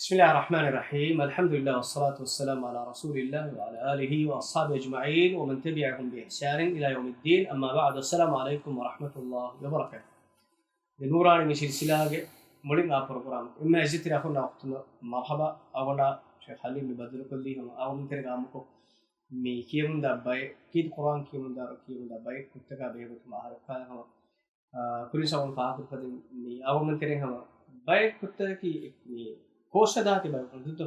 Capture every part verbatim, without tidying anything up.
بسم الله الرحمن الرحيم. الحمد لله والصلاة والسلام على رسول الله وعلى آله وأصحابه أجمعين ومن تبعهم بإحسان إلى يوم الدين. أما بعد. السلام عليكم ورحمة الله وبركاته. ދެ ނޫރާނީ މި ސިލްސިލާގެ މުޅިން އާ ޕްރޮގްރާމް. އެންމެ އިއްޒަތްތެރި އަޚުންނާ އުޚްތުންނަށް މަރްޙަބާ. އަޅުގަނޑާ ޝޭޚް ޙަލީމް މި ބައްދަލުކޮށްލީ ހަމަ އަޅުގަނޑުމެން ތެރޭގަ އާއްމުކޮށް މި ކިޔަމުންދާ ބައެއް، ކީރިތި ޤުރުއާން ކިޔަމުންދާ، ކިޔަމުންދާ ބައެއް ކުށްތަކާ ބެހޭގޮތުން އަހަރެއްކާ ހަމަ އާ، ކުރިން ސަވަން ފާހަގަކޮށްފަދައިން މި އަޅުގަނޑުމެން ތެރެއިން ހަމަ ބައެއް ކުށްތަކަކީ މި ކޯސް ހަދާތި ބައެއް ކުންދުތޯ.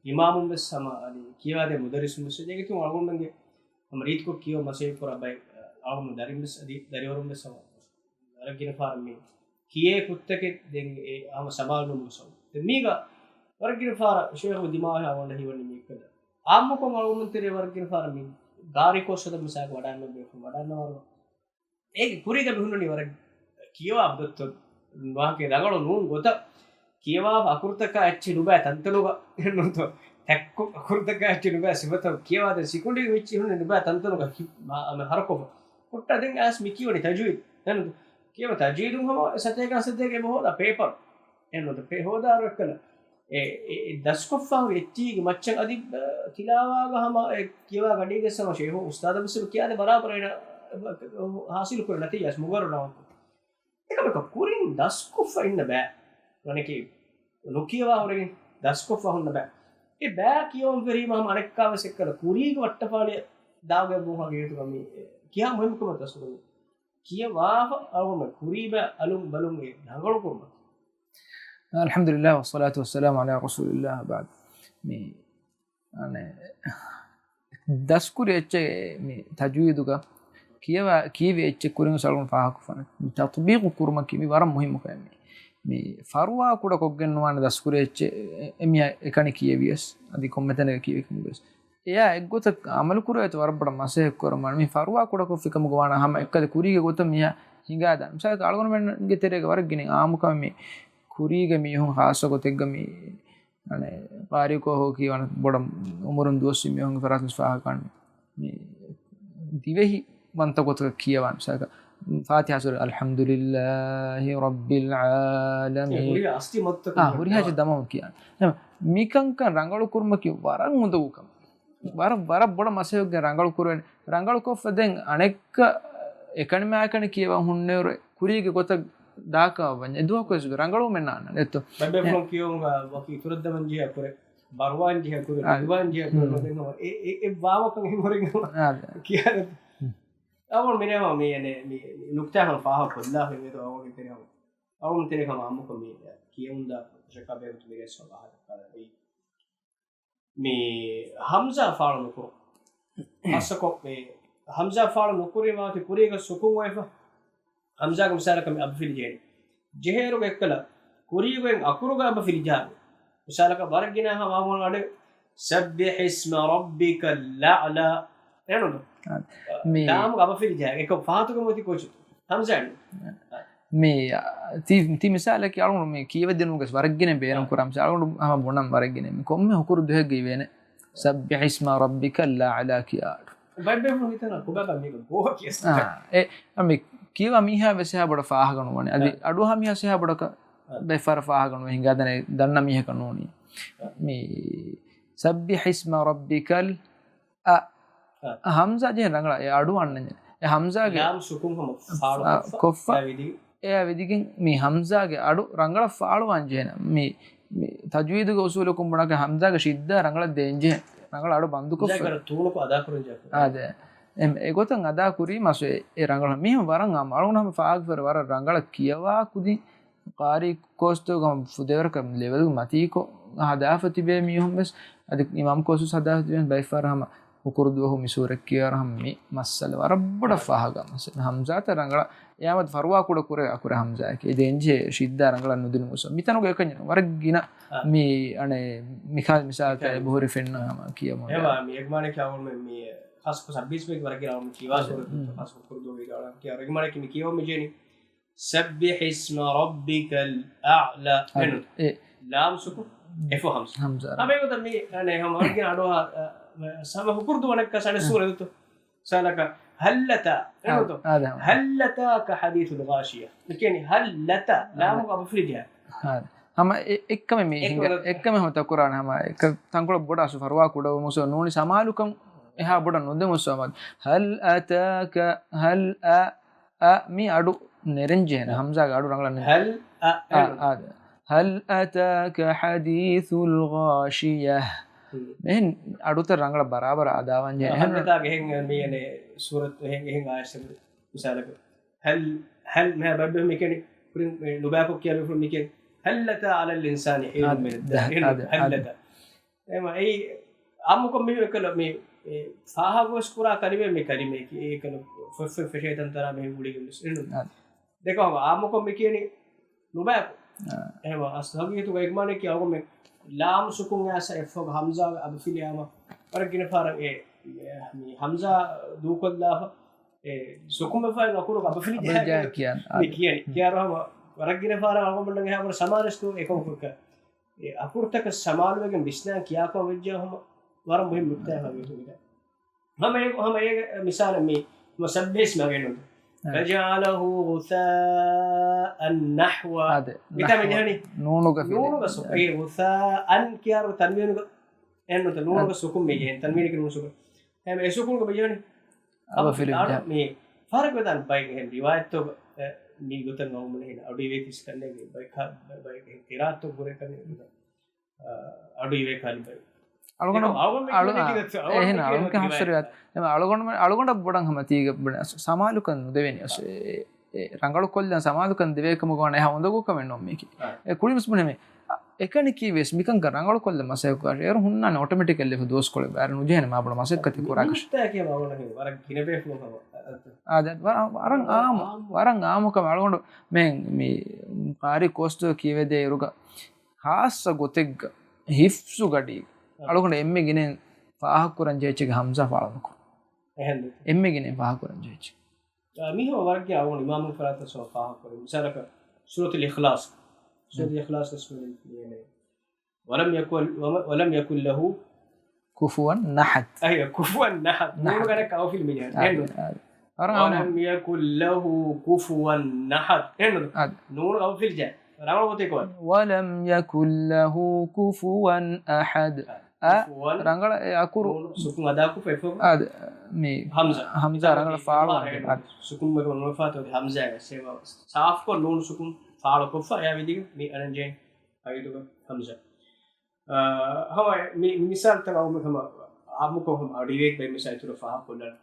އިމާމުން ވެސް ހަމަ އަދި ކިޔަވާދޭ މުދައްރިސުން ވެސް އެގެތުން އަޅުގަނޑުމެންގެ ހަމަ ރީތިކޮށް ކިޔަވަން މަސައްކަތް ކުރާ ބައެއް، އަޅުގަނޑު ދަރިން ވެސް އަދި ދަރިވަރުން ވެސް ހަމަ ވަރަށް ގިނަ ފަހަރަށް މި ކިޔޭ ކުށްތަކެއް ދެން އެ ހަމަ ސަމާލު ނުވަސް. ދެން މީގަ ވަރަށް ގިނަ ފަހަރަށް ޝޭޚް ދިމާވި އަޅުގަނޑަށް ހީވަނީ މި ކަދަ. އާއްމުކޮށް އަޅުގަނޑުމެން ތެރޭ ވަރަށް ގިނަ ފަހަރަށް މި ގާރި ކޯސް ހަދަން މިސާލަކަށް ވަޑާންނަ ބޭފުޅުން ވަޑާންނަވާ އޭގެ ކުރީގަ މި ހުންނަނީ ވަރަށް ކިޔަވާ ގޮތްތައް ވާހަކަ ރަނގަޅު ނޫން ގޮތަށް ކިޔަވާ އަކުރުތަކާ އެއްޗެއް ނުބައި ތަންތަނުގަ ނުތޯ. ތައްކު އަކުރުތަކާ އެއްޗެއް ނުބައި ސިފަތައް ކިޔަވާ ދެން ސިކުނޑި ވިއްޗި ހުންނަ ނުބައި ތަންތަނުގަ ކި-، މާ-، މެ ހަރުކޮށް. ހުއްޓާ ދެން އައިސް މި ކިޔަވަނީ ތަޖްވީދު. ދެން ކިޔަވަ ތަޖްވީދުން ހަމަ ސަތޭކަ ސަތޭކަ އެބަ ހޯދާ ޕޭޕަރު. އެންނުތަ ޕޭ ހޯދާރު އެއްކަލަ. އެ، އެ، އެ ދަސްކޮށްފާ ހުރި އެއްޗީގެ މައްޗަށް އަދި، އަ، ތިލާވާގަ ހަމަ އެ ކިޔަވާ ގަޑީގެ ސަމަ ޝޭހު އުސްތާދަށް ވެސް ކިޔާދެ ބަރާބަރަށް އޭނަ ހާސިލު ކުރެ ނަތީޖާ މުގައްރަރު ނަމަކު. އެކަމަކު ކުރިން ދަސްކޮށްފަ އިންނަ ބައި. ވަނެކި ނުކިޔަވާ ހުރެގެން ދަސްކޮށްފަ ހުންނަ ބައި. އެ ބައި ކިޔަވަން ފެރީމަ ހަމަ އަނެއްކާ ވެސް އެއްކަލަ ކުރީގެ ވައްޓަފާޅި ދާގެ ވަން ހަގީގަތުގަ މި ކިހާ މުހިންމުކަމެއް ދަސްކޮށް ކިޔަވާފަ އަޅުގަނޑު ކުރީބަ އަލުން ބަލުން އެ ރަނގަޅު ކުރުމަކީ. އަލްޙަމްދުލިއްލާހި ވައްޞަލާތު ވައްސަލާމު ޢަލާ ރަސޫލިއްލާހި ވަބަޢްދު. މި، އަނެ، ދަސްކުރި އެއްޗެއް މި ތަޖްވީދުގަ ކިޔަވާ، ކީވި އެއްޗެއް ކުރިން ސަޅުން ފާހަގަކޮށްފަނެ. މި ތަޠްބީޤު ކުރުމަކީ މި ވަރަށް މުހިއްމު ކަމެއް. މި، މި ފަރުވާ ކުޑަކޮށްގެން ނުވާނެ ދަސްކުރި އެއްޗެއް އެ-، އެ-، އެމީހާ އެކަނި ކިޔެވިޔަސް، އަދި ކޮންމެ ތަނެއް ކިޔެވި ކަމުގަވެސް. އެޔާ އެއްގޮތަށް އަމަލު ކުރެވޭތޯ ވަރަށް ބޮޑަށް މަސައްކަތް ކުރަމާ. މި ފަރުވާ ކުޑަކޮށްފި ކަމުގަ ވާނަ ހަމަ އެއްކަލަ ކުރީގެ ގޮތަށް މިޔާ ހިނގާދާނެ. މިސާލަކަށް އަޅުގަނޑުމެންގެ ތެރޭގަ ވަރަށް ގިނަ އާއްމުކަމެއް މި ކުރީގެ މީހުން ޚާއްޞަ ގޮތެއްގަ މި، އަނެ، ޤާރިއުކޯ ހޯ ކީވާނެ ބޮޑަށް އުމުރުން ދުވަސްވީ މީހުންގެ ފަރާތުން ފާހަގަކާނެ. މި ދިވެހި ވަންތަ ގޮތަކަށް ކިޔަވާނެ. މިސާލަކަށް ފާތިޙާ ސޫރަ އަލްޙަމްދުލިއްލާހި ރައްބިލް ޢާލަމީން. ހުރިހާ އަސްލީ މައްތަކުން އާ، ހުރިހާ ދަމާ. އެއްޗެއް ދަމަވަން ކިޔާނެ. މިކަންކަން ރަނގަޅު ކުރުމަކީ ވަރަށް އުނދަގޫ ކަމެއް. ވަރަށް، ވަރަށް ބޮޑަށް މަސައްކަތް ރަނގަޅު ކުރުވެން. ރަނގަޅު ކޮށްފަ ދެން އަނެއްކާ އެކަނި މާ އެކަނި ކިޔަވަން ހުންނެވުރެ ކުރީގެ ގޮތަށް ދާކަށް ވަންޏާ އެ ދުވަހަކުވެސް ރަނގަޅުވުމެއް ނާންނާނެ އެއްތޯ؟ ބައެއް ބޭފުޅުން ކިޔަވުމުގަ ވަކި އިތުރަށް ދަމަން ޖެހޭ ކުރެ، ބަރުވާން ޖެހޭ ކުރެ، އާ. ލިބާން ޖެހޭ ކުރެ، ހުން. ނުދެން ހަމަ އެ، އެ، އެ ވާވަކަން އެހިމުރެން ހަމަ އާ. ކިޔާނެ. ހުން. އަވަން މިނޭ ހަމަ މި އެނެ، މި، މި ނުކްތާ ހަމަ ފާހަގަ ކޮށްލާ ހުރި މިއަދު އަވަން ތެރެ ހަމަ. އަވަން ތެރެ ހަމަ އާއްމުކޮށް މި ކިޔަމުންދާ ޝަކާ ބޭރުތު މިރޭސް ފާހަގަ ކަލަ އެއީ. މި ހަމްޒާ ފާޅު ނުކުރު. ހައްސަކޮށް މި ހަމްޒާ ފާޅު ނުކުރީމާ ތި ކުރީގަ ސުކުން އޮތްފަ. ހަމްޒާގެ މިސާލަކަށް މި އަބަފިލި ޖެހޭނެ. ޖެހޭއިރުގަ އެއްކަލަ ކުރީގަ އަކުރުގަ އަބަފިލި ޖާނެ. މިސާލަކަށް ވަރަށް ގިނަ ހަމަ އަޑެއް، سَبِّحِ اسْمَ رَبِّكَ الْأَعْلَى. އެނުނު. އާ، މި ލާމުގަ އަބަފިލި ޖާ. އެކަ ފާތުގަ މޮތި ކޯޗު. ހަމްޒާ އެނު. މި، ތި، ތި މިސާލަކީ އަޅުގަނޑު މި ކިޔަވަދިނުމުގެ ވަރަށް ގިނަ ބޭނުން އާ. ކުރާ މިސާލު އަޅުގަނޑު ހަމަ ބުނަން ވަރަށް ގިނަ. މި ކޮންމެ ހުކުރު ދުވަހެއްގަ އިވޭނެ. سَبِّحِ اسْمَ رَبِّكَ الْأَعْلَى ކިޔާ އަޑު. ބައެއް ބޭފުޅުން ހިތަނާ ކޮބާކަ މީގަ ބޯ ކިޔަސް. އާ، އެ، މި ކިޔަވާ މީހާ ވެސް އެހާ ބޮޑަށް ފާހަގަ ނުވަނެ. އަދި އާ. އަޑުއަހާ މީހާ ވެސް އެހާ ބޮޑަކަށް އާ. ބައެއް ފަހަރަށް ފާހަގަ ނުވެ ހިނގާދާނެ ދަންނަ މީހަކަށް ނޫނީ. އާ. މި سَبِّحِ اسْمَ رَبِّكَ އަ، އަ. އަ، ހަމްޒާ ޖެހެން ރަނގަޅަށް އެ އަޑު އަންނަން. އެ ހަމްޒާގެ ލާމް ސުކުން ހަމަ އަ، ފާޅު އަ، ކޮށްފަ. ކޮށްފަ. އެއާ ވެދިގެން މި ހަމްޒާގެ އަޑު ރަނގަޅަށް ފާޅުވާން ޖެހޭނެ. މި، މި ތަޖްވީދުގެ އުސޫލަކުން ބުނާކަށް ހަމްޒާގެ ޝިއްދާ ރަނގަޅަށް ދޭން ޖެހޭ. ރަނގަޅަށް އަޑު ބަންދުކޮށްފަ. ހަމްޒާގެ އަޑު ތޫނުކޮށް އަދާކުރަން ޖެހޭ. އާދެ. އެ، އެގޮތަށް އަދާކުރީމަ ސު އެ، އެ ރަނގަޅަށް. މީހުން ވަރަށް އާ، އަޅުގަނޑު ހަމަ ފާހަގަވެރި ވަރަށް ރަނގަޅަށް ކިޔަވާ ކުދިން ޤާރީ ކޯސްތޯ ގަމަ ފުދޭވަރަކަށް ލެވެލް މަތީކޮށް ހަދާފަ ތިބޭ މީހުން ވެސް، އަދި އިމާމް ކޯސް ވެސް ހަދާފަ ތިބޭ ބައެއްފަހަރަށް ހަމަ ހުކުރު ދުވަހު މި ސޫރަ ކިޔާއިރު ހަމަ މި މައްސަލަ ވަރަށް ބޮޑަށް ފާހަގަ މައްސަލަ. ހަމްޒާތައް ރަނގަޅަށް އެއާމަދު ފަރުވާ ކުޑަ ކުރެ އަކުރެ ހަމްޒާއެކޭ. އެ ދޭންޖެހޭ ޝިއްދާ ރަނގަޅަށް ނުދިނުމުސް. މިތަނުގެ އެކަންޏެއް ނޫން. ވަރަށް ގިނަ އާ. މި އަނެ މިކާ މިސާލަކަށް އެބަހުރި ފެންނަ ހަމަ ކިޔަމުން. އެވާ މި އެގްމާނެކޭ އަވަޅު މި ޚާއްސަކޮށް ސައްބީސް ބޭކް ވަރަށް ގިނަ އަވަޅު ކިޔާ ސޫރަތު ޚާއްސަކޮށް ކުރުދު ވީ އަޅަން ކިޔާ އެގްމާނެކޭ މި ކިޔަމުން ޖެނި. سَبِّحِ اسْمَ رَبِّكَ الْأَعْلَى. އަދި، އެނު. އެ. ލާމް ސުކުން، އެފޯ ހަމްޒާ. ހަމްޒާ. ހަމަ އެގޮތަށް މި، އަނެ، ހަމަ ހަމަ ހުކުރު ދުވަނަކަށް ސަނެ ސޫރަތު. ސާލަކަ، هَلْ أَتَى. އެނު ތޯ. އާ، އާދެ، ހަމަ. هَلْ أَتَاكَ حَدِيثُ الْغَاشِيَةِ. އެކޭނި، هَلْ أَتَى. ލާމުގަ އަބަފިލި ޖާ. އާދެ. ހަމަ އެ-، އެއްކަމެއް މި ހިނގ-، އެއްކަމެއް ހަމަ ތަކުރާނެ ހަމަ އެއްކަ-، ތަންކޮޅެއް ބޮޑާސު ފަރުވާ ކުޑަވުމުސް ނޫނީ ސަމާލުކަން އެހާ ބޮޑަށް ނުދެމުސް ހަމަ. هل أتاك، هل أ، އަ މި އަޑު ނެރެންޖެހޭނެ، ހަމްޒާގެ އަޑު ރަނގަޅަށް ނެރެން. ހަލް އަ، އާ، އެން. އާ، ދެ. هل أتاك حديث الغاشية. ހުން. މިހެން އަޑުތައް ރަނގަޅަށް ބަރާބަރަށް އަދާވަންޖެހޭ. އާ، އެހެން. ހަލް އަތާގެ އެހެން މި އަނެ ސޫރަތު އެހެން، އެހެން އާޔަތް މިސާލަކަށް. ހަލް، ހަލް މިހާ ބައްބެ މިކެނި، ކުރިން ނުބާކޮށް ކިޔާ ބޭފުޅުން މިކެން. هل أتى على الإنسان حين من الدهر. އާ، ދެ. އެހެން، އާ، ދެ. ހަލް އަތާ. އެމަ އެއީ އާއްމުކޮށް މި އެކަލަ މި، އެ، ފާހަގަވެސް ކުރާ ކަލިމައެއް މި ކަލިމަޔަކީ. އެކަލަ ފޮތް ފޮތް ފެށޭތަންތަރާ މި ގުޅިގެން ވެސް އެންނު. އާ. ދެކަ ހަމަ އާއްމުކޮށް މި ކިޔަނީ ނުބާކު. އާ. އެހެމަ އަސްލު ހަގީގަތުގަ އެގްމާނެކީ އަޅުގަނޑުމެ ލާމް ސުކުން އައިސް އެއްފަހުގަ ހަމްޒާގެ އަބަފިލި އާމަ ވަރަށް ގިނަ ފަހަރަށް އެ، އެ، މި ހަމްޒާ ދޫކޮށްލާފަ އެ ސުކުންވެފައި އަކުރު އަބަފިލި އަބަފިލި ޖަހާ ޖަހާ ކިޔާ. މި ކިޔަނީ. ކިޔާރު ހަމަ ވަރަށް ގިނަ ފަހަރަށް އަޅުގަނޑުމެންނަށް އެހާ ވަރަށް ސަމާލުވެސް ނޫން އެކަމަކު އެ އަކުރުތަކަށް ސަމާލުވެގެން ވިސްނާ ކިޔާކަށް ވެއްޖާ ހަމަ ވަރަށް މުހިންމު ނުކްތާއެއް ހަމަ އެ، ހަމަ އޭގެ މިސާލަށް މި މުސައްބިހު އިސްމާ ގެންނުން. އެ. فجعله غثاء نحو. އާދެ. މިތާ މި ނަޙްވަ. ޖެހެނީ؟ ނޫނުގަ ފިލި. ނޫނުގަ ސު-، އޭ ޣުސާއަން ކިޔާރު ތަންވީނުގަ އެހެންނުތަ؟ ނޫނުގަ އާދެ. ސުކުން މި ޖެހެނީ. ތަންވީނަކީ ނޫނު ސުކުން. އެހެން އެ ސުކުންގަ މި ޖެހެނީ. އަބަފިލި އަބަފިލި ޖެހެނީ. މި ފަރަގު ދާން ބައެއް އެހެން ރިވާޔަތްތައް، އެ، މި ގޮތަށް އައުމުން އެހެން އަޑު އިވޭތި ސިކަންނޭގެ ބައެއް ކާ-، ބަ-، ބައެއް ޤިރާއަތު ގުރޭ ކަން އެ، އަޑު އިވޭ ކާލި ބައެއް. އަޅުގަނޑު، އެކަމް އަޅުގަނޑު އަޅު-، އަޅުގަނޑު އެހެން ކިޔަނީ އަޅުގަނޑު ރިވާޔަތް. ހަމަ އަޅުގަނޑު، އަޅުގަނޑަށް ބޮޑަށް ހަމަ ތީގެ ބޮޑަށް ސަ-، ސަމާލުކަން ނުދެވެނީ. އަސް-، އެ، އެ، ރަނގަޅު ކޮށްލަން ސަމާލުކަން ދެވޭ ކަމުގަ ވާނެ އެހާ އުނދަގޫ ކަމެއް ނޫން މީކީ. އާ. އެ ކުރިންވެސް ބުނެމޭ. އެކަނި ކީވެސް މިކަންކަން ރަނގަޅު ކޮށްލަން މަސައްކަތް ކުރާށޭ. އޭރު ހުންނާނެ އޮޓޮމެޓިކަލް އެފަ ދުވަސްކޮޅެއް އޭރު ނުޖެހޭނެ މާބޮޑަށް މަސައްކަތެއް ކުރާކަށް. މި ނުކްތާއަކީ ވަރަށް ގިނަ ބޭފުޅުން ހަމަ، އާ، ދެ، ވަރަށް، ވަރަށް އާއްމު، ވަރަށް އާއްމު ކަމެއް. އަޅުގަނޑު މެ-، މި ޤާރީ ކޯސްތު ކީވެދޭ އިރުގަ ޚާއްޞަ ގޮތެއްގަ ހިފްޒު ގަޑީގަ އަޅުގަނޑު އެންމެ ގިނައިން ފާހަގަކުރަން ޖެހިއްޗެއްގެ ހަމްޒާ ފާޅުނުކުރުން. އެހެން. އެންމެ ގިނައިން ފާހަގަކުރަން ޖެހިއްޗެއް. އާ، މީ ހަމަ ވަރަށް ގިނަ އަޅުގަނޑު އިމާމު ފަރާތަށް ސޯ ފާހަގަކުރި. މިސާލަކަށް ސޫރަތުލް އިޚްލާޞް. ސޫރަތުލް އިޚްލާޞް ވެސް މި-، މި-، މި-، ވަލަމް ޔަކުން، ވަ-، ވަލަމް ޔަކުން ލަހު ކުފުވަން ނަޙަދް. އަހި، ކުފުވަން ނަޙަދް. ނަޙަދް. ނޫނުގަ އަނެއްކާ އަބަފިލި މި ޖެހެނީ. އާ، އާ. ވަރަށް އާއްމު. ވަލަމް ޔަކުން ލަހު ކުފުވަން ނަޙަދް. އެހެންނު؟ އާ. ނޫނު އަބަފިލި ޖެހޭ. ރަނގަޅު ގޮތެއް ކޮށް. ވަލަމް ޔަކުން ލަހު ކުފުވަން އަޙަދް. އާ. އަ، ކުފުވަން. ރަނގަޅަށް އެ އަކުރު. ނޫނު ސުކުން އަދާކޮށްފަ އެފަ. އާ، ދެ، މި ހަމްޒާ. ހަމްޒާ ރަނގަޅަށް ފާޅު. އާ، އާ. ސުކުން މަގު ނުވެފާތޯ ހަމްޒާ ސޭވާ. ސާފްކޮށް ނޫނު ސުކުން ފާޅުކޮށްފަ އެއާ ވިދިގެން މި އަނެއް ޖެހޭ. އަގިދުގަ ހަމްޒާ. އާ، ހަމަ މި-، މިސާލުތައް އައުމެ ހަމަ އާއްމުކޮށް ހަމަ އަޑުއިވޭ ބައެއް މިސާލުތައް ފާހަގަކޮށްލަން.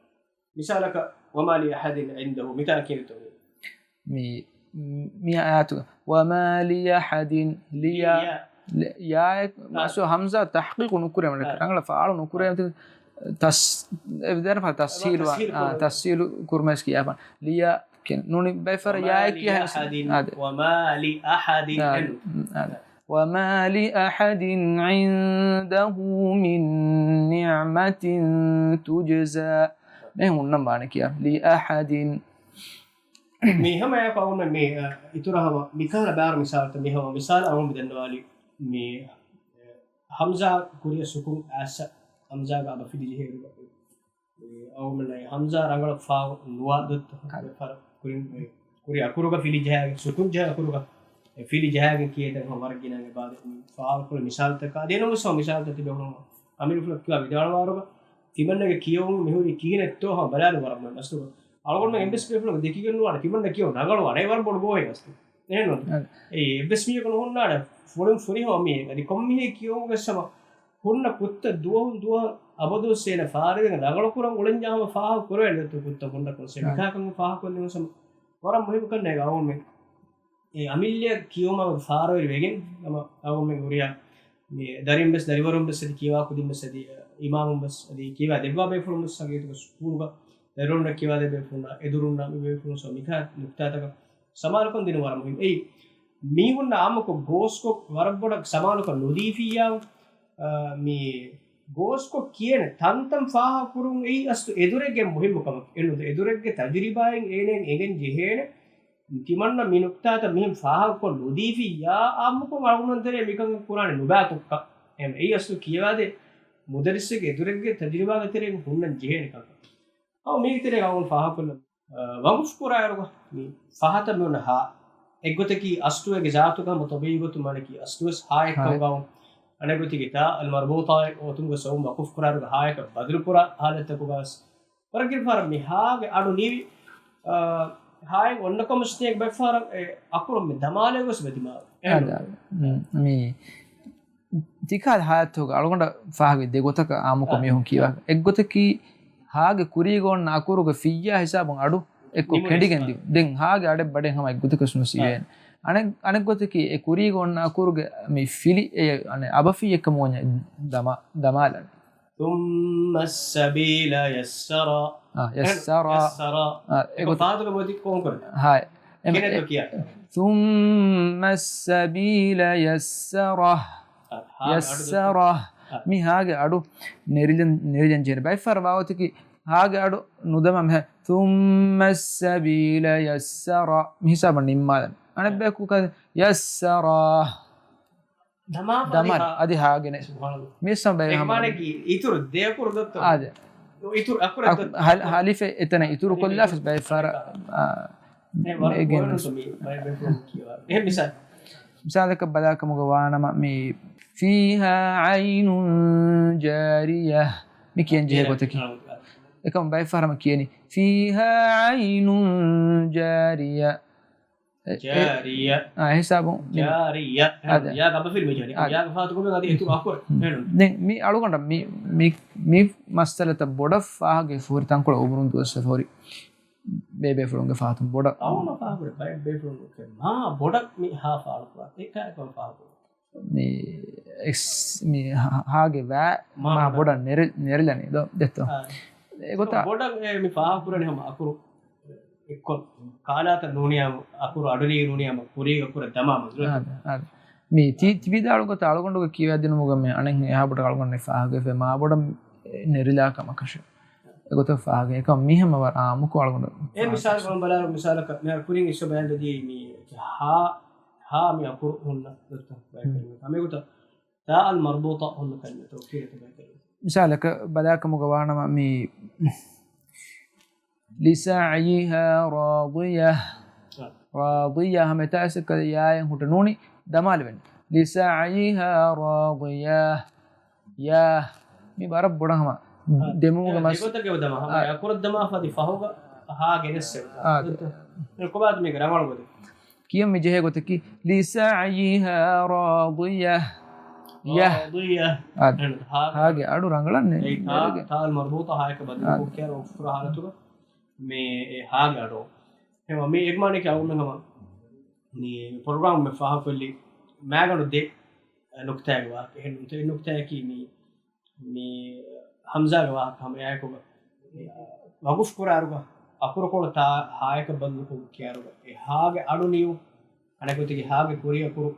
މިސާލަކަށް، وما لأحد عنده، މިތާ ކީރިތޯ؟ މި-، މި އާޔަތުގަ، وما لأحد، ލިޔަ، ލިޔަ. ލި-، ޔާއެއް، އާ. މަސް ހަމްޒާ ތަޙްޤީޤު ނުކުރޭ، އާ. ރަނގަޅަށް ފާޅު ނުކުރޭ، ތަސް-، އެ ވިދާނެ ފާ ތަސްހީލު، ތަސްހީލު އާ، ކުރުން. ތަސްހީލު ކުރުމަށް ކިޔާފަ. ލިޔަ ކިޔަން. ނޫނީ ބައެއް ފަހަރަށް وما ޔާއެއް ކިޔާ ހަމަ-، لأحد، އާ، ދެ. وما لأحد، އާ، އެން. އާ، ދެ. وما لأحد عنده من نعمة تجزى. މި ހުންނަން ވާނެ ކިޔާ. ލިއަޙަދިން. މި ހަމަ އެ ފަހުން މި، އަ، އިތުރަށް ހަމަ މިކަހަލަ ބާރު މިސާލުތައް މި ހަމަ މިސާލު އަޅުގަނޑު މި ދަންނަވާލި މި، އަ، ހަމްޒާ ކުރިއަށް ސުކުން އައިސް ހަމްޒާގަ އަބަފިލި ޖެހޭ އެ އަޅުގަނޑު ހަމްޒާ ރަނގަޅަށް ފާޅު ނުވާ ދޮއްތަ؟ އަ. ކުރި، ކުރި އަކުރުގަ ފިލި ޖަހައިގެން، ސުކުން ޖަހާ އަކުރުގަ އެ ފިލި ޖަހާގެން ކިޔޭ ތަން ހަމަ ވަރަށް ގިނަ އެބާދެ މި ފާޅުކޮށް މިސާލުތަކާ ދޭނު ސޯ މިސާލުތައް ތިބެ ހުން އަމިރުފުޅަށް ކިޔާ ވިދާޅުވާރުގަ ތިމަންނަގެ ކިޔެވުން މިހުރީ ކިހިނެއްތޯ ހަމަ ބަލާލި ވަރަށް މޮޔަ މަސްތުގަ. އަޅުގަނޑުމެން އެއްވެސް ބޭފުޅަކު ދެކިގެން ނުވާނެ ތިމަންނަ ކިޔެވުން ރަނގަޅުވާނެ ވަރަށް ބޮޑު ގޯހެއް އަސްތު. އެހެންނު؟ އެ. އެއްވެސް މީހަކު ނުހުންނާނެ ފުޅިން ފުރިހަމަ މީހެއް. އަދި ކޮންމެހެއް ކިޔެވުމުގެ ސަމަ ހުންނަ ކުއްތަ ދުވަހުން ދުވަހަށް އަބަދުވެސް އޭނަ ފާރިވެގެން ރަނގަޅުކުރަން އުޅެންޏާ ހަމަ ފާހަގަ ކުރެވޭނެ ދެއްތޯ ކުއްތަ ހުންނަ ކޮންސެ. އާ. މިކާކަން ފާހަގަކޮށްލީމަ ސަމަ ވަރަށް މުހިއްމު ކަންނޭ އަޅުގަނޑުމެން. އެ އަމިއްލައަށް ކިޔުމަށް ފާރުވެރި ވެގެން ހަމަ އަޅުގަނޑުމެން ހުރިހާ މި ދަރިން ވެސް ދަރިވަރުން ވެސް އަދި ކިޔަވާ ކުދިން ވެސް އަދި އިމާމުން ވެސް އަދި ކިޔަވާ ދެއްވާ ބޭފުޅުން ވެސް ހަގީގަތުގަ ސްކޫލުގަ ދަރިވަރުންނަށް ކިޔަވާ ދެ ބޭފުޅުންނާ އެދުރުންނާ މި ބޭފުޅުން ސޯ މިކާ ނުކްތާތަކަށް ސަމާލުކަން ދިނުން ވަރަށް މުހިއްމު. އެއީ މީހުންނަށް އާއްމުކޮށް ގޯސްކޮށް ވަރަށް ބޮޑަށް ސަމާލުކަން ނުދީފިއްޔާ، އާ، މި ގޯސްކޮށް ކިޔޭނެ ތަންތަން ފާހަގަކުރުން އެއީ އަސްލު އެދުރެއްގެ މުހިއްމު ކަމަކީ. އެންނު އެދުރެއްގެ ތަޖުރިބާއިން އޭނައަށް އެނގެން ޖެހޭނެ. ތިމަންނަ މި ނުކްތާތައް މިހެން ފާހަގަކޮށް ނުދީފިއްޔާ އާއްމުކޮށް އަޅުގަނޑުމެން ތެރޭ މިކަން ކުރާނެ ނުބާކޮށްކަ. އެހެން އެއީ އަސްލު ކިޔަވާދޭ މުދައްރިސެއްގެ އެދުރެއްގެ ތަޖުރިބާގެ ތެރެއިން ހުންނަން ޖެހޭނެ ކަންކަން. އައު މީގެ ތެރޭ އަޅުގަނޑު ފާހަގަކޮށްލަން. އަ، ވަގުފް ކުރާއިރުގަ މި ފަހަތަށް މި އޮންނަ ހާ. އެއްގޮތަކީ އަސްލު އޭގެ ޒާތުގަ ހަމަ ތަބީޢީ ގޮތުން މާނައަކީ އަސްލުވެސް ހާއެއްކަމުގަ ހާއެއް. އަނެއްގޮތަކީ ތާ އަލް މަރްބޫޠާއެއް އޮތުމުގެ ސަބަބުން ވަޤުފު ކުރާއިރުގަ ހާއަކަށް ބަދަލު ކުރާ ހާލަތްތަކުގަވެސް ވަރަށް ގިނަ ފަހަރަށް މި ހާގެ އަޑު ނީވި، އާ، ހާއެއް އޮންނަކަމަށް ތިޔަ ބައެއް ފަހަރަށް އެ އަކުރު މި ދަމާލެވި ގޮސް ބެދިމާވި. އާ، ދާ، މް، މި ތިކާލަ ހާލަތުގަ އަޅުގަނޑަށް ފާހަގަވި ދެ ގޮތަކަށް އާއްމުކޮށް އާ. މީހުން ކިޔަވާ. އެއްގޮތަކީ ހާގެ ކުރީގަ އޮންނަ އަކުރުގެ ފިއްޔާ ހިސާބުން އަޑު އެއްކޮށް ނިމުނީސް. ކެނޑިގެން ދިޔުން. ދެން ހާގެ އަޑެއް ބަޑެއް ހަމަ އެއްގޮތަކަށް ނުސިޔޭ. އާ. އަނެއް، އަނެއްގޮތަކީ އެ ކުރީގަ އޮންނަ އަކުރުގެ މި ފިލި އެ، އަނެއް އަބަފިއްޔެއްކަމުން ވަންޏާ ދަމާ، ދަމާލަން. ثُمَّ السَّبِيلَ يَسَّرَهُ. އާ، ޔައްސަރަ. ޔައްސަރަ. އާ، އެކޮ އެގޮތަށް ފާހަގަ މޮދި ކޯން ކުރަން؟ ހާއް. އެމެ، ކިހިނެއްތޯ ކިޔާ؟ ثُمَّ السَّبِيلَ يَسَّرَهُ. އާ، ހާ، ޔައްސަރަ. އާ. މި ހާގެ އަޑު ނެރިލަން، ނެރިލަން ޖެހޭނެ. ބައެއް ފަހަރަށް ވާ ގޮތަކީ ހާގެ އަޑު ނުދަމާ މިހާ ثُمَّ السَّبِيلَ يَسَّرَهُ. މި ހިސާބަށް ނިންމާލަން. އަނެއް ބަޔަކު ކަ، ޔައްސަރަ. ދަމާފަ ދަމާ، އަދި ހާ. އަދި ހާގެނެ. ސުބްޙާނައްލާހް. މި ސަމް ބައި އެ ހަމަ. މާނައަކީ އިތުރު ދެ އަކުރު ދޮއްތޯ؟ އާދެ. އިތުރު އަކުރެއް އަކު، ދޮއްތޯ؟ ހަލް، ހަލިފެ އެތަނަށް އިތުރު އަލިފެ ކޮށްލާފަސް އިތުރު ބައި ފަރަ، ކޮށްލާފަ. އާ، އެ ވަރަށް އެގެން ބޮޑު މި ބައި ބޭފުޅުން ކިޔަވާ. އެ މިސާލް. މިސާލަކަށް ބަލާކަމުގަ ވާނަމަ މި فِيهَا عَيْنٌ جَارِيَةٌ. މި ކިޔަން ޖެހޭ ގޮތަކީ. އާ. އެކަމް ބައި ފަހަރަމަ ކިޔަނީ فِيهَا عَيْنٌ جَارِيَةٌ. އެ، އެ، ޖާރިޔަ. އާ، ހިސާބު މި، ޖާރިޔަ. އާދެ. ޔާގަ ބަފިލް މި ޖާރި. އާދެ. ޔާގަ ފާތު ކޮބެ އަދި އިތުރު އަކުރެއް. ހުން. މޭނުން. ދެން މި އަޅުގަނޑަށް މި، މި، މި މައްސަލަތައް ބޮޑަށް ފާހަގަ ފޯރި ތަންކޮޅެއް އުމުރުން ދުވަސް ފޯރި ބޭބޭފުޅުންގެ ފާތުން ބޮޑަށް. އަވަނަ ފާހަގަ ބައެއް ބޭފުޅުން މާ ބޮޑަށް މި ހާ ފާޅުކުރާ. އެކާ އެކަމަ ފާހަގަ. މި އެސް، މި ހާ، ހާގެ ވާ މާ މާ ބޮޑަށް. ބޮޑަށް ނެރެ، ނެރެލަނީ ދޯ، ދެއްތޯ. އާ. އެގޮތަށް. ބޮޑަށް އެ މި ފާހަގަ ކުރަނީ ހަމަ އަކުރު އެއްކޮށް ކާލާތައް ނޫނިޔާމު، އަކުރު އަޑުނީ ނޫނިޔާމު ކުރީގަ ކުރެ ދަމާ މަދުރަތަ. އާ، އާ. މި ތި، ތިބިދާޅު ގޮތަށް އަޅުގަނޑުގެ ކިޔަވާދިނުމުގަ މި އަނެއް އެހާ ބޮޑަށް އަޅުގަނޑު ފާހަގަވެފަ މާ ބޮޑަށް ނެރިލާ ކަމަކަށެއް. އެގޮތަށް ފާހަގަ. އެކަމަ މި ހަމަ ވަރަށް އާއްމުކޮށް އަޅުގަނޑު އެ މިސާލު ކޮން ބަލާ، މިސާލަކަށް މި ކުރިން އިސްވެ ބަޔާން ދެއްވީ މި ހާ، ހާ މި އަކުރު ހުންނަ ދޮއްތޯ ބައެއް ކަލިމަ. ހަމަ އެގޮތަށް ތާ އަލް މަރްބޫޠާ ހުންނަ ކަލިމަތަކު ކީރިތި ބައެއް ކަލިމަ. މިސާލަކަށް ބަލާކަމުގަ ވާނަމަ މި لِسَعْيِهَا رَاضِيَةٌ. އާ. ރާޟިޔާ ހަމަ އެތާސަކަ ޔާއެއް ހުއްޓަ ނޫނީ ދަމާލެވެން. لِسَعْيِهَا رَاضِيَةٌ. ޔާ. މި ވަރަށް ބޮޑަށް ހަމަ. އާ. ދެމުމުގެ އެ، މަސް. ދެގޮތަކަށް ދަމާ. ހަމަ އާ. އަކުރަށް ދަމާފަ އަދި ފަހުގަ ހާ ގެނެއްސެވެ. އާ. ކޮބާތަ މީގެ ރަނގަޅު ގޮތެއް؟ ކިޔަން މި ޖެހޭ ގޮތަކީ لِسَعْيِهَا رَاضِيَةٌ. ޔާ. ރާޟިޔަ. އާ. ހާ. ހާގެ އަޑު ރަނގަޅަށް ނެ-، އެ ތާ، ނެރެގެން. ތާ އަލް މަރްބޫޠާ ހާއަކަށް ބަދަލު އާ. ކޮށް ކިޔާ އުފުރާ ހާލަތުގަ މި އެ ހާގެ އަޑު. ހެމަ މި އެގްމާނެކެ އަޅުގަނޑު ހަމަ މި ޕްރޮގްރާމް މެ ފާހަގަކޮށްލި މާގަނޑު ދެ ނުކުތާގެ ވާހަކަ. އެހެން ނުކުތާ، އެއް ނުކުތާއަކީ މި މި ހަމްޒާގެ ވާހަކަ ހަމަ އެއާއެކުގަ ވަގުފް ކުރާއިރުގަ އަކުރުކޮޅު ތާ ހާއަކަށް ބަދަލުކޮށް ކިޔާއިރުގަ އެ ހާގެ އަޑު ނިޔު އަނެކުތިގެ ހާގެ ކުރި އަކުރު،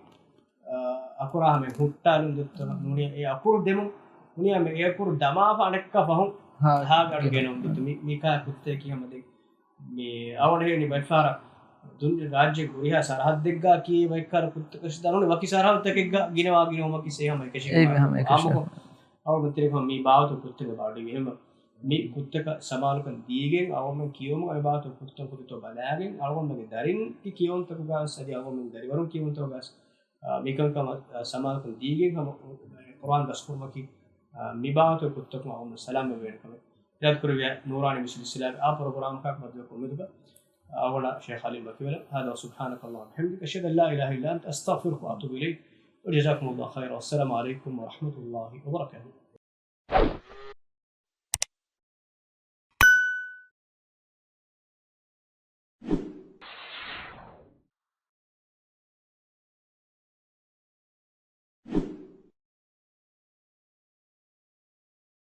އަ، އަކުރާ ހަމަ ހުއްޓާލުން ދޮއްތޯ ނޫނިޔާ އެ އަކުރު ދެމުން ނޫނިޔާ މެ އެ އަކުރު ދަމާފަ އަނެއްކާ ފަހުން ހާ، ހާގެ އަޑު ގެ- ގެނައުން ދޮއްތޯ މި، މިކާ ކުއްތައަކީ ހަމަ ދެން މި އަވަން ހެނި ބައެއްފަހަރަށް ދުން ރާއްޖޭގެ ހުރިހާ ސަރަހައްދެއްގަ ކިޔޭ ބައެއްކަހަލަ ކުއްތަކަށް ދަނުނެ ވަކި ސަރަހައްދަކެއްގަ ގިނަވާ ގިނަވުމަކީ ސޭ ހަމަ އެކަށީގެން އެއް ހަމަ އެކަށީގެން. އާއްމުކޮށް އަޅުގަނޑު ތިރެގަ މި ބާވަތު ކުއްތަކަށް ބާޑުވި ހެމަ މި ކުއްތަކަށް ސަމާލުކަން ދީގެން އަޅުގަނޑުމެން ކިޔެވުމުގަ މި ބާވަތު ކުއްތަން ކުރިތޯ ބަލާގެން އަޅުގަނޑުމެންގެ ދަރިންގެ ކިޔެވުންތަކުގަ އަދި އަޅުގަނޑުމެންގެ ދަރިވަރުން ކިޔެވުންތަކުގަ އާ، މިކަންކަމަށް، އާ، ސަމާލުކަން ދީގެން ހަމަ ޤުރުއާން ދަސްކުރުމަކީ، އާ، މި ބާވަތުގެ ކުއްތަކުން އަޅުގަނޑު ސަލާމަތްވެވޭނެ ކަމެއް. އިރާދަކުރެއްވިޔާ ނޫރާނީ މިސްރި ސިލާގެ އާ ޕްރޮގްރާމަކާ މަދުވެ ކޮމެދުގަ، އާ، އަޅުގަނޑާ ޝޭޚް އަލީ ބަކިވެލަ. هذا وسبحانك اللهم وبحمدك أشهد أن لا إله إلا أنت أستغفرك وأتوب إليك. وجزاكم الله خيرا. والسلام عليكم ورحمة الله وبركاته.